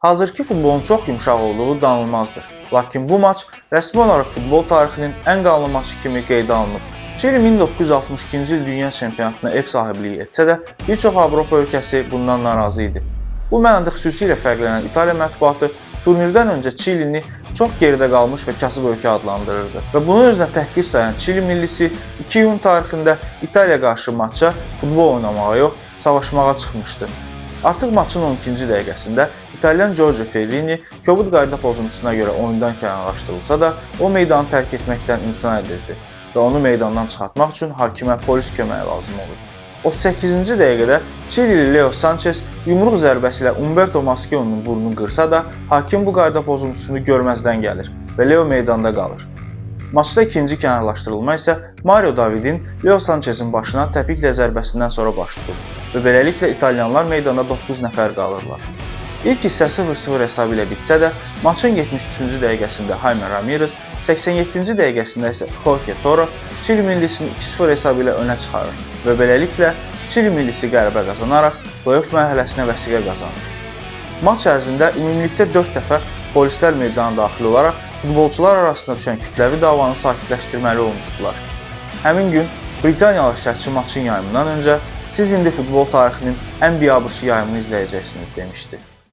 Hazırki futbolun çox yumşaq olduğu danılmazdır. Lakin bu maç rəsmi olaraq futbol tarixinin ən qanlı maçı kimi qeydə alınıb. Çili 1962-ci il dünya çempionatına ev sahibliyi etsə də, bir çox Avropa ölkəsi bundan narazı idi. Bu mənada xüsusilə fərqlənən İtaliya mətbuatı turnirdən öncə Çilini çox geridə qalmış və kasıb ölkə adlandırırdı. Və bunu özünə təhqir sayan Çili millisi 2 iyun tarixində İtaliya qarşı maça futbol oynamağa yox, savaşmağa çıxmışdı. Artıq maçın 12-ci dəqiqəsində İtalyan Giorgio Ferrini kobud qayda pozuntusuna görə oyundan kənarlaşdırılsa da, o meydanı tərk etməkdən imtina edirdi və onu meydandan çıxartmaq üçün hakimə polis köməyi lazım olur. 38-ci dəqiqədə Çilili Leo Sanchez yumruq zərbəsi ilə Umberto Maschionun burnunu qırsa da, hakim bu qayda pozuntusunu görməzdən gəlir və Leo meydanda qalır. Maçda ikinci kənarlaşdırılma isə Mario Davidin Leo Sanchezin başına təpiklə zərbəsindən sonra baş tutur və beləliklə italyanlar meydanda 9 nəfər qalırlar. İlk hissə 0-0 hesabı ilə bitsə də, maçın 73-cü dəqiqəsində Jaime Ramirez, 87-ci dəqiqəsində isə Jorge Toro Çili millisini 2-0 hesabı ilə önə çıxarır və beləliklə Çili millisi qələbə qazanaraq play-off mərhələsinə vəsiqə qazanır. Maç ərzində ümumilikdə 4 dəfə polislər meydana daxil olaraq futbolçular arasında düşən kütləvi davanı sakitləşdirməli olmuşdular. Həmin gün Britaniyalı şərhçi maçın yayımından öncə "Siz indi futbol tarixinin ən biabırçı yayımını izləyəcəksiniz" demişdi.